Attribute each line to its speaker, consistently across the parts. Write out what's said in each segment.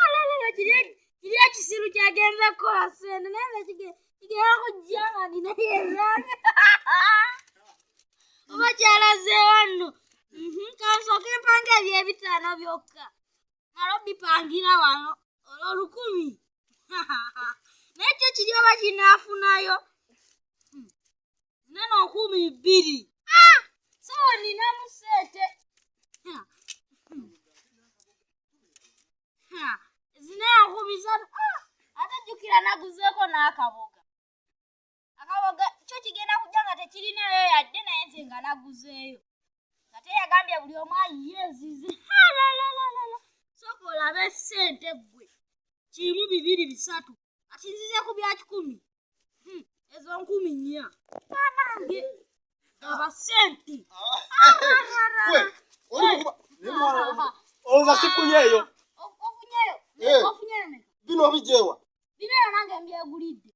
Speaker 1: Alalala, kiri ekisiru kyagenze kukola sente, naye nze kigenda kujja nga nina yezange oba kyalazeewo nno. Kansooke mpange ebyebitaano byokka, nalo bipangira wano olwo 1,000, naye kyo kiri oba kinaafunayo nene 2,000. Sawa, ninamu sente zina 3,000. Ate jjukira naguzeeko n'akaboga. Akaboga kyo kigenda kujja nga tekirinayo yadde, naye nze nga naguzeeyo. Ate yagambye buli omu ayiye ezize. Alalalala, sooka olabe ssente ggwe, 1, 2, 3, ati nzize ku bya 100, ezo 4,000. Banange, aba ssente.
Speaker 2: Olowooza sifunyeeyo?
Speaker 1: Ofunyeyo?
Speaker 2: Eh.
Speaker 1: Ofunyeyo meka?
Speaker 2: Bino obijeewa?
Speaker 1: Bino eyo nange mbyegulidde.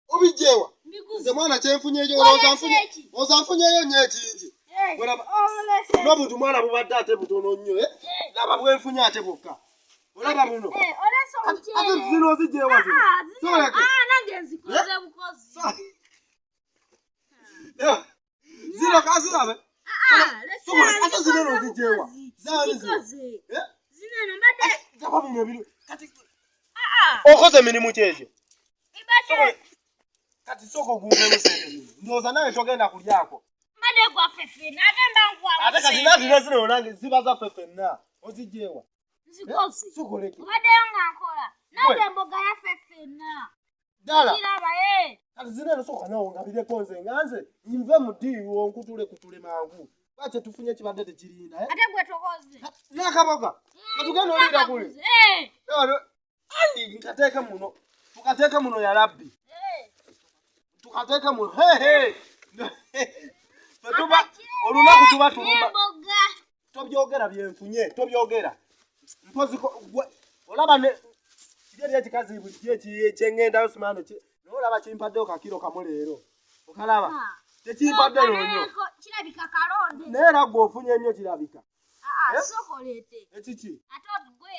Speaker 2: Obijeewa?
Speaker 1: Mbiguze.
Speaker 2: Nze mwana kyenfunyeeyo, olowooza nfunye
Speaker 1: Olese ki?
Speaker 2: Olowooza nfunyeeyo nnyo ekingi?
Speaker 1: Eh,
Speaker 2: Olaba-
Speaker 1: olese.
Speaker 2: N'obuntu mwana bubadde ate butono nnyo, eh?
Speaker 1: Eh.
Speaker 2: Laba bwenfunye ate bwokka, olaba buno.
Speaker 1: Eh, olese
Speaker 2: Ate
Speaker 1: omuceere.
Speaker 2: zino ozijeewa zino?
Speaker 1: Ah, zino-
Speaker 2: Soleke.
Speaker 1: Ah, nange nzikoze bukozi.
Speaker 2: Zino kazirabe.
Speaker 1: Ah, lesa,
Speaker 2: Sobola- ate zino eno
Speaker 1: nzikoze
Speaker 2: ozijeewa?
Speaker 1: bukozi.
Speaker 2: Zaani zino?
Speaker 1: Nzikoze.
Speaker 2: Eh?
Speaker 1: Zino eno mbadde
Speaker 2: Gaba bino ebiri kati.
Speaker 1: Ah,
Speaker 2: Okoze emirimu kyegyo?
Speaker 1: Mbadde
Speaker 2: Kati sooka ogumbemu sente zino, ndowooza nawe togenda kulyako.
Speaker 1: Mbadde gwaffe ffenna, ate mba nkwamu
Speaker 2: Ate kati
Speaker 1: ssente.
Speaker 2: nati nezino nange ziba zaffe ffenna, ozijeewa?
Speaker 1: Nzikoze.
Speaker 2: Sokoleke.
Speaker 1: Obaddeyo nga nkola. Nange
Speaker 2: Gwe.
Speaker 1: emboga yaffe ffenna.
Speaker 2: Ddala?
Speaker 1: Kiraba, eh.
Speaker 2: Kati zino eno sooka nawe ngabireko, nze nga nze nve mu ddiiwo nkutule kutule mangu, kuba kyetufunye kibadde tekirinda, eh?
Speaker 1: Ate gwe tokoze.
Speaker 2: N'akaboga katugenda oliira kule.
Speaker 1: Eh,
Speaker 2: Ai, nkateeke muno, tukateeke muno, ya rabbi.
Speaker 1: Eh.
Speaker 2: Tukateeke muno, hehe. Ffe tuba olunaku tuba tuluma.
Speaker 1: N'emboga.
Speaker 2: Tobyogera byenfunye, tobyogera mpozi olaba ne kiri eri ekikazi bulijjo ekyengendayo simaano, naye olaba kimpaddeyo kakiro kamu leero, okalaba?
Speaker 1: Ah.
Speaker 2: Tekimpaddeyo nnyo.
Speaker 1: Kirabika kalonde.
Speaker 2: Naye era gwe ofunye nnyo kirabika.
Speaker 1: Ah,
Speaker 2: Eh?
Speaker 1: sooka oleete.
Speaker 2: Ekiki?
Speaker 1: Ate gwe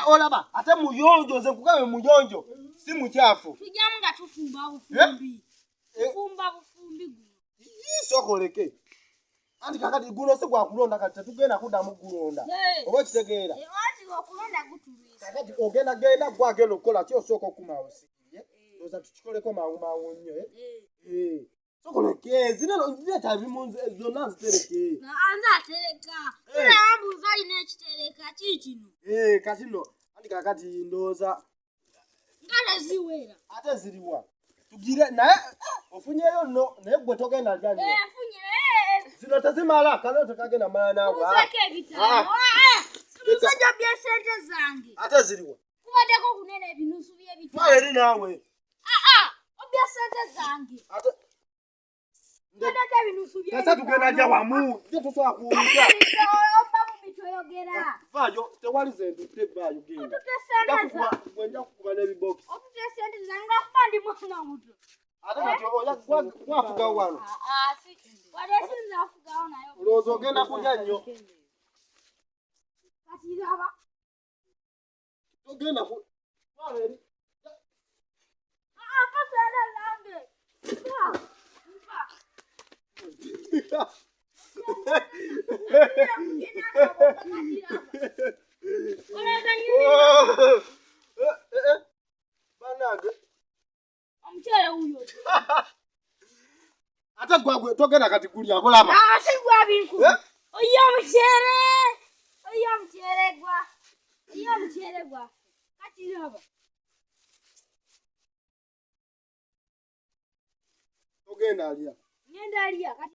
Speaker 2: Olaba ate muyonjo, nze nkugambe muyonjo, si mukyafu.
Speaker 1: Tujjamu nga tufumba bufumbi.
Speaker 2: Eh?
Speaker 1: Tufumba bufumbi guno.
Speaker 2: Ii, sooka oleke, anti kakati guno si gwakulonda, kati tetugenda kuddamu gulonda.
Speaker 1: Eh.
Speaker 2: Oba okitegeera?
Speaker 1: Eh, anti okulonda gutulwisa.
Speaker 2: Kakati ogenda genda gwe agenda okukola ki, osooka okumawo siye, ndowooza tukikoleko mangu mangu nnyo, eh?
Speaker 1: Eh.
Speaker 2: Eh, sooka oleke zino, leeta ebimu zonna nzitereke.
Speaker 1: Anze atereka.
Speaker 2: Eh.
Speaker 1: Tulambuuza alina ekitereka ki kino?
Speaker 2: Eh, kati nno anti kakati ndowooza
Speaker 1: Nga teziwera.
Speaker 2: Ate ziriwa tugire naye, eh, ofunyeyo nno, naye gwe togenda lya nnyo.
Speaker 1: Eh, nfunye, eh,
Speaker 2: Zino tezimala, kano tekagenda mala naawe.
Speaker 1: Mbuuzeeko ebitaano.
Speaker 2: Ah.
Speaker 1: Ah, eh, musajja bya ssente zange.
Speaker 2: Ate ziriwa?
Speaker 1: Kubaddeko kunene ebinusu by'ebitaano.
Speaker 2: Twala eri naawe.
Speaker 1: Ah, ah, obya ssente zange.
Speaker 2: Ate
Speaker 1: Kubaddeko ebinusu by'ebitaano.
Speaker 2: kasa tugenda lya wamu, ye tosobola kuwuga.
Speaker 1: Oba bubi toyogera.
Speaker 2: Vaayo, tewali zentutte, vaayo genda.
Speaker 1: Otute ssente zange.
Speaker 2: Nja kukuba n'ebibokisi.
Speaker 1: Otute ssente zange nga kuba ndi mwana muto.
Speaker 2: Ate kati oya gwafugawo wano?
Speaker 1: Ah, ah, wadde sinza afugawo naye.
Speaker 2: Olowooza ogenda kulya nnyo.
Speaker 1: Kati laba.
Speaker 2: Togenda ku twala eri.
Speaker 1: Ah, mpa ssente zange. Mpa. Mpa. Olowooza nyumira.
Speaker 2: Bannange.
Speaker 1: Omukyala wuyo.
Speaker 2: Ate gwagwe togenda kati kulya, kulaba.
Speaker 1: Ah, si gwa binkubi.
Speaker 2: Eh?
Speaker 1: Oyo omuceere. Oyo omuceere gwa. Oyo omuceere gwa. Kati laba.
Speaker 2: Togenda alya.
Speaker 1: Ngenda alya. Kati